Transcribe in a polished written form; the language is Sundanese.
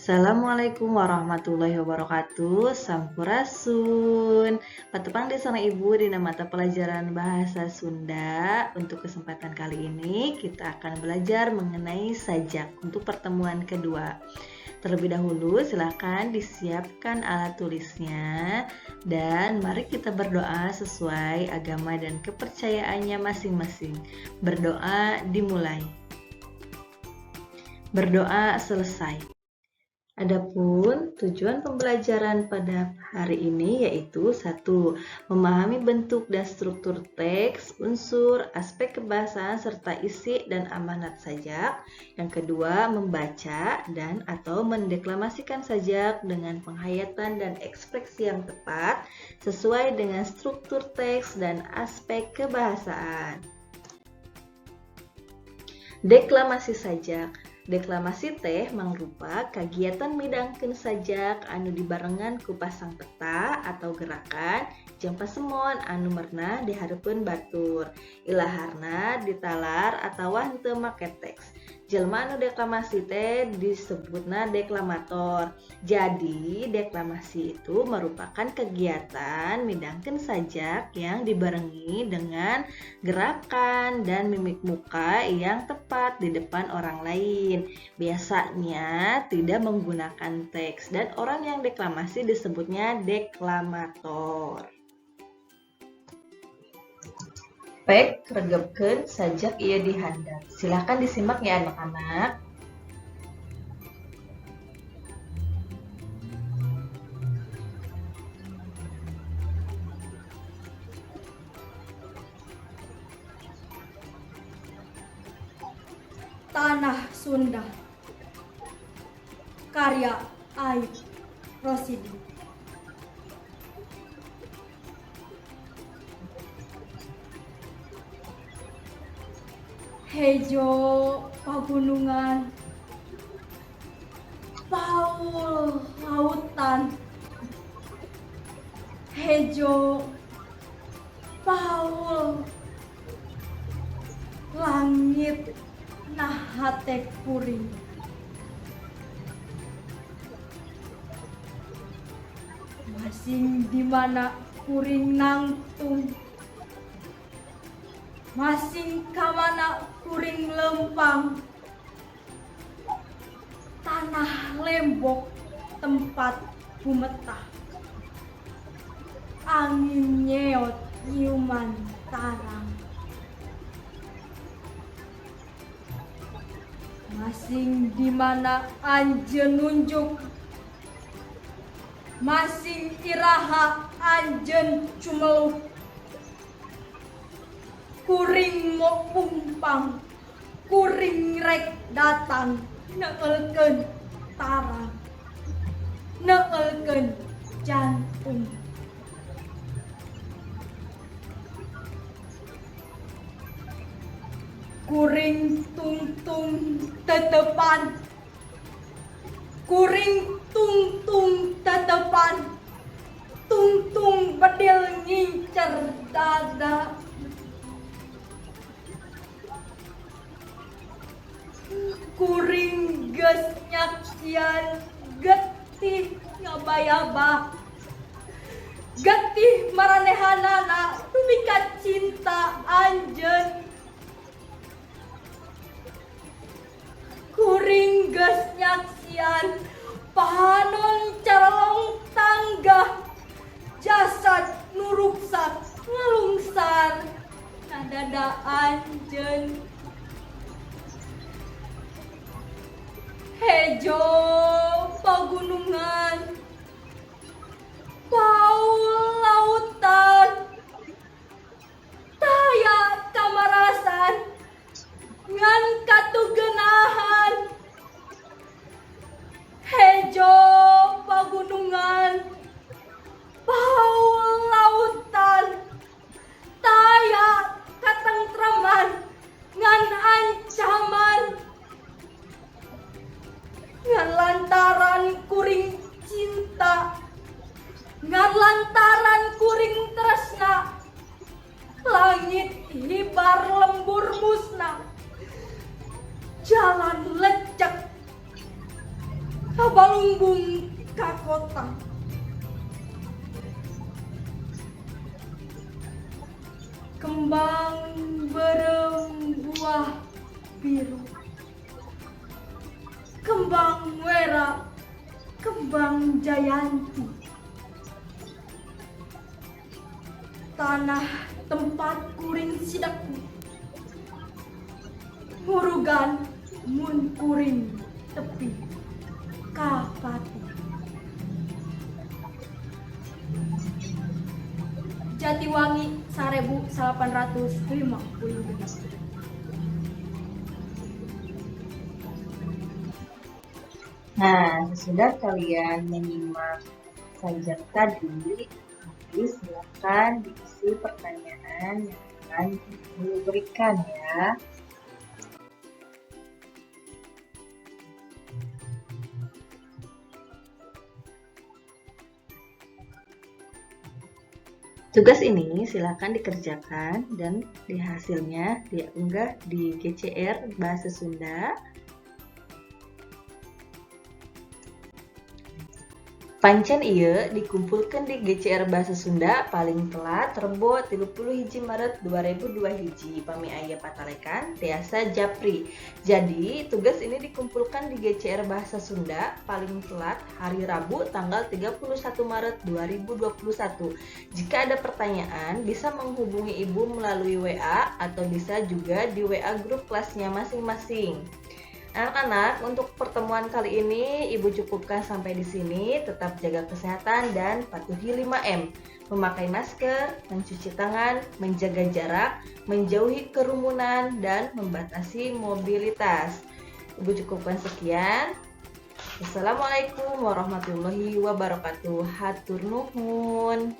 Assalamualaikum warahmatullahi wabarakatuh. Sampurasun. Patepang deui sareng Ibu dina mata pelajaran Bahasa Sunda. Untuk kesempatan kali ini kita akan belajar mengenai sajak untuk pertemuan kedua. Terlebih dahulu, silakan disiapkan alat tulisnya dan mari kita berdoa sesuai agama dan kepercayaannya masing-masing. Berdoa dimulai. Berdoa selesai. Adapun tujuan pembelajaran pada hari ini yaitu 1. Memahami bentuk dan struktur teks, unsur, aspek kebahasaan, serta isi dan amanat sajak. Yang kedua, membaca dan atau mendeklamasikan sajak dengan penghayatan dan ekspresi yang tepat sesuai dengan struktur teks dan aspek kebahasaan. Deklamasi sajak. Deklamasi teh mangrupa kagiatan midangkeun sajak anu dibarengan ku pasang peta atau gerakan jeung pasemon anu merenah di hareupeun batur. Ilaharna ditalar atawa henteu make teks. Jelema anu deklamasi teh disebutna deklamator. Jadi, deklamasi itu merupakan kegiatan midangkeun sajak yang dibarengi dengan gerakan dan mimik muka yang tepat di depan orang lain. Biasanya tidak menggunakan teks dan orang yang deklamasi disebutnya deklamator. Pek regepkeun sajak ieu di handap. Silahkan disimak ya, anak-anak. Tanah Sunda, karya Aip Rosidi. Hejo pagunungan, paul lautan, hejo paul langit na hate kuring. Masing di mana kuring nangtung, masing kamana kuring lempang, tanah lembok tempat bumetah, angin nyeot nyiuman tarang. Masing di mana anjeun nunjuk, masing iraha anjeun cumeluh, kuring mopumpang, kuring rek datang neulkeun tarang, neulkeun jantung. Kuring tungtung tetepan, kuring tungtung tetepan, tungtung bedil ngincer dada. Kuring geus nyaksian getih ngabayabah, getih maranehanana dupi cinta anjeun. Kuring geus nyaksian panon carolong tanggah, jasad nu ruksak ngalungsar na dada anjeun. Hejo pagunungan, paul lautan, taya kamarasan ngan katugenahan. Hejo pagunungan, paul lautan, taya katengtraman ngan ancaman. Ngan lantaran kuring cinta, ngan lantaran kuring tresna, langit hibar lembur musna, jalan lecek. Kabalungbung ka kota. Kembang beureum buah biru. Kembang wera, kembang jayanti. Tanah tempat kuring sideku. Murugan mun kuring tepi ka pati. Jatiwangi 1856. Nah, sesudah kalian menyimak sajak tadi, nanti silakan diisi pertanyaan yang akan Ibu berikan ya. Tugas ini silakan dikerjakan dan di hasilnya diunggah di GCR Bahasa Sunda. Pancen ieu dikumpulkan di GCR Bahasa Sunda paling telat Rebo 31 Maret 2021. Pami aya patalekan tiasa japri. Jadi tugas ini dikumpulkan di GCR Bahasa Sunda paling telat hari Rabu tanggal 31 Maret 2021. Jika ada pertanyaan bisa menghubungi Ibu melalui WA atau bisa juga di WA grup kelasnya masing-masing. Anak-anak, untuk pertemuan kali ini Ibu cukupkan sampai di sini. Tetap jaga kesehatan dan patuhi 5M. Memakai masker, mencuci tangan, menjaga jarak, menjauhi kerumunan, dan membatasi mobilitas. Ibu cukupkan sekian. Wassalamualaikum warahmatullahi wabarakatuh. Hatur nuhun.